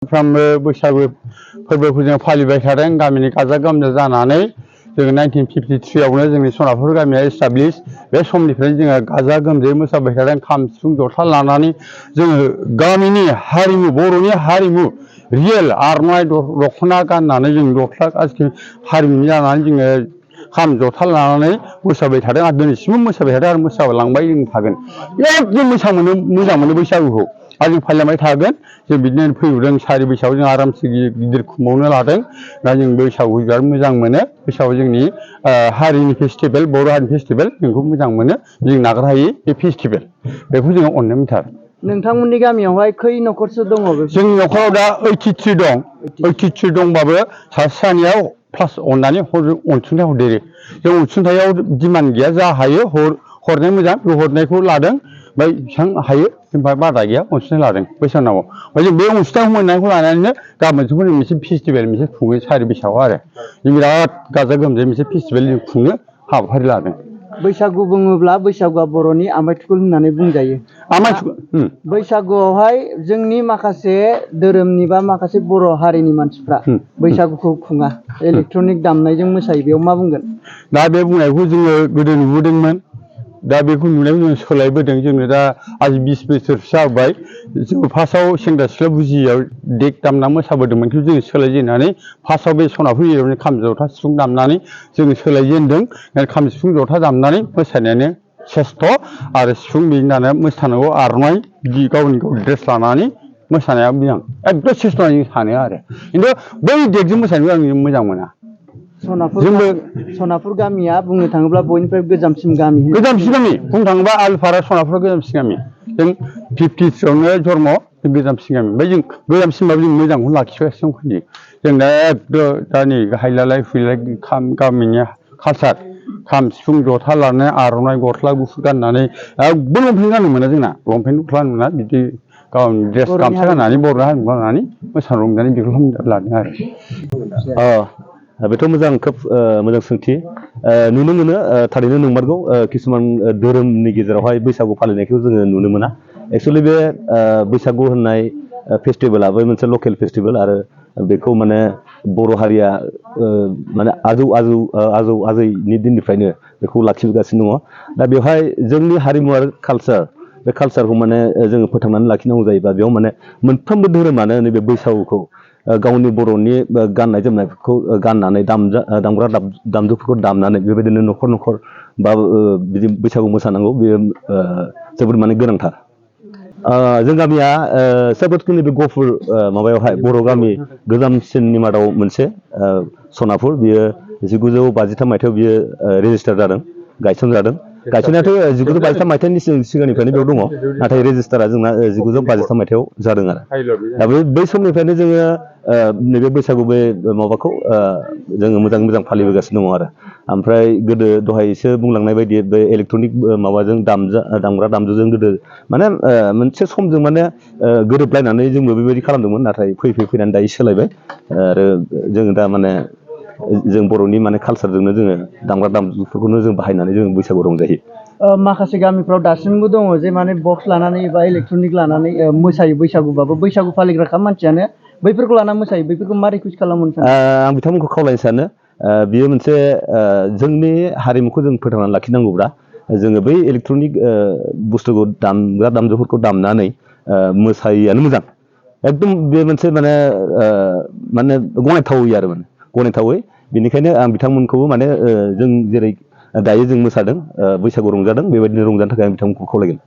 सानफ्रामबो बैसागु फोरबोखौ जों फालिबाय थादों गामिनि गाजा गोमजा जानानै जोङो 1953 आवनो जोंनि सनापुर गामिया एस्टाब्लिश बे समनिफ्रायनो जोङो गाजा गोमजायै मोसाबाय थादों खाम सिफुं जथा लानानै जोङो गामिनि हारिमु बर'नि हारिमु रियेल आर'नाइ दख'ना गाननानै जों गस्ला गासिबो हारिमुनि जानानै जोङो खाम जथा लानानै मोसाबाय थादों आरो दिनैसिमबो मोसाबाय थादों आरो मोसालांबाय जों थागोन एकदम मोजां मोनो बैसागुखौ आरो जों फालिलांबाय थागोन जों बिदिनो फैबोदों सारि बैसागआव जों आरामसे गिदिर खुंबावनो लादों दा जों बैसागुखौ बिराद मोजां मोनो बैसागुआ जोंनि हारिनि फेस्टिभेल बर' हारिनि फेस्टिभेल जोंखौ मोजां मोनो जों नागारहायै बे फेस्टिभेल बेखौ जोङो अननो मोनथार नोंथांमोननि गामियावहाय खै न'खरसो दङ जोंनि न'खराव दा 83 दं 83 दंबाबो सासे सानैयाव प्लास अननानै अनसुंथाइ हरदेरो जों अनसुंथाइयाव डिमान्ड गैया जा हायो हरनाय मोजां बे हरनायखौ लादों ओमफ्राय बेसेबां हायो ओमफ्राय बादा गैया अनसुंथाइ लादों बैसागुआव ओमफ्राय जों बे अनसुंथाइ मोननायखौ लानानैनो गाबोनसोखौ जों मोनसे फेस्टिभेल मोनसे खुङो सारि बैसागआव आरो जों बिराद गाजा गोमजायै मोनसे फेस्टिभेल जों खुंनो हाबाफारि लादों बैसागु बुङोब्ला बैसागुआ बर'नि आमाइ थुखुल होननानै बुंजायो बैसागुआवहाय जोंनि माखासे धोरोमनि बा माखासे बर' हारिनि मानसिफ्रा बैसागुखौ खुङा इलेक्ट्रनिक दामनायजों मोसायो बेयाव मा बुंगोन दा बे बुंनायखौ जोङो गोदो नुबोदोंमोन दा बेखौ नुनायाव जों सोलायबोदों जोंनो दा आज 20 बोसोरसो जाबाय जों फार्स्टआव सेंग्रा सिख्ला बुजियाव देक दामना मोसाबोदोंमोन खिन्थु जों सोलायजेननानै फार्स्टआव बे सनापुर एरियायावनो खाम जथा सिफुं दामनानै जोङो सोलायजेनदों खाम सिफुं जथा दामनानै मोसानायानो सेस्थ' आरो सिफुं बिनानै मोसानांगौ आर'नाइ बिदि गावनि ड्रेस लानानै मोसानाया मोजां एकदम सेस्थ' होननानै सानो आरो खिन्थु बै देकजों मोसानायखौ आं मोजां मोना सनापुर गामिया बुंनो थाङोब्ला बयनिफ्राय गोजामसिन गामि बुंनो थाङोब्ला आलुफारा सनापुरा गोजामसिन गामि जों 53आवनो जन्म गोजामसिन गामि ओमफ्राय जों गोजामसिनबाबो जों मोजांखौनो लाखिगासिनो दंखायो जों दा एकदम दा नै हायलालाय हुइलाय गामिनि कालसार खाम सिफुं जथा लानानै आर'नाइ गस्ला गुफुर गाननानै एकदम लंपेन्ट गाननो मोना जोंना लंपेन्ट गस्ला गाननो मोना बिदि गावनि ड्रेस गामसा गाननानै बर' हारिमु गाननानै मोसानो रंजानाय बेखौ लादों आरो बेथ' मोजां खोब मोजां सोंथि नुनो मोनो थारैनो नंमारगौ किसुमान धोरोमनि गेजेरावहाय बैसागु फालिनायखौ जोङो नुनो मोना एक्सुवेलि बे बैसागु होननाय फेस्टिभेलाबो मोनसे लकेल फेस्टिभेल आरो बेखौ माने बर' हारिया माने आजौ आजैनि दिननिफ्रायनो बेखौ लाखिबोगासिनो दङ दा बेवहाय जोंनि हारिमु आरो कालसार बे कालसारखौ माने जोङो फोथांनानै लाखिनांगौ जायोबा बेयाव माने मोनफ्रोमबो धोरोमानो नैबे बैसागुखौ गावनि बर'नि गाननाय जोमनायफोरखौ गाननानै दामग्रा दामजुफोरखौ दामनानै बेबायदिनो न'खर न'खर बा बिदि बैसागु मोसानांगौ बेयो जोबोद माने गोनांथार जों गामिया सोबोदखिनि बे गहपुर माबायावहाय बर' गामि गोजामसिननि मादाव मोनसे सनापुर बियो 1953 मायथाइयाव बियो रेजिस्टार जादों गायसनजादों गायसननायाथ' 1953 मायथाइनि सिगांनिफ्रायनो बेयाव दङ नाथाय रेजिस्टारा जोंना 1953 मायथाइयाव जादों आरो दा बै समनिफ्रायनो जोङो नैबे बैसागु बे माबाखौ जोङो मोजां फालिबोगासिनो दङ आरो ओमफ्राय गोदो दहायसो बुंलांनाय बायदि बे इलेक्ट्रनिक माबाजों दामग्रा दामजुजों गोदो माने मोनसे समजों माने गोरोबलायनानै जोंबो बेबायदि खालामदोंमोन नाथाय फैनानै दायो सोलायबाय आरो जोङो दा माने जों बर'नि माने कालसारजोंनो जोङो दामग्रा दामजुफोरखौनो जों बाहायनानै जों बैसागु रंजायो माखासे गामिफ्राव दासिमबो दङ जे माने बक्स लानानै एबा इलेक्ट्रनिक लानानै मोसायो बैसागुबाबो बैसागु फालिग्राखा मानसियानो बैफोरखौ लानानै मोसायो बैफोरखौ मा रिकुवेस्ट खालामनो सानो आं बिथांमोनखौ खावलायनो सानो बियो मोनसे जोंनि हारिमुखौ जों फोथांनानै लाखिनांगौब्ला जोङो बै इलेक्ट्रनिक बुस्थुखौ दामग्रा दामजुफोरखौ दामनानै मोसायैआनो मोजां एकदम बे मोनसे माने गनायथावै आरो माने गनायथावै बेनिखायनो आं बिथांमोनखौबो माने जों जेरै दायो जों मोसादों बैसागु रंजादों बेबायदिनो रंजानो थाखाय आं बिथांमोनखौ खावलायगोन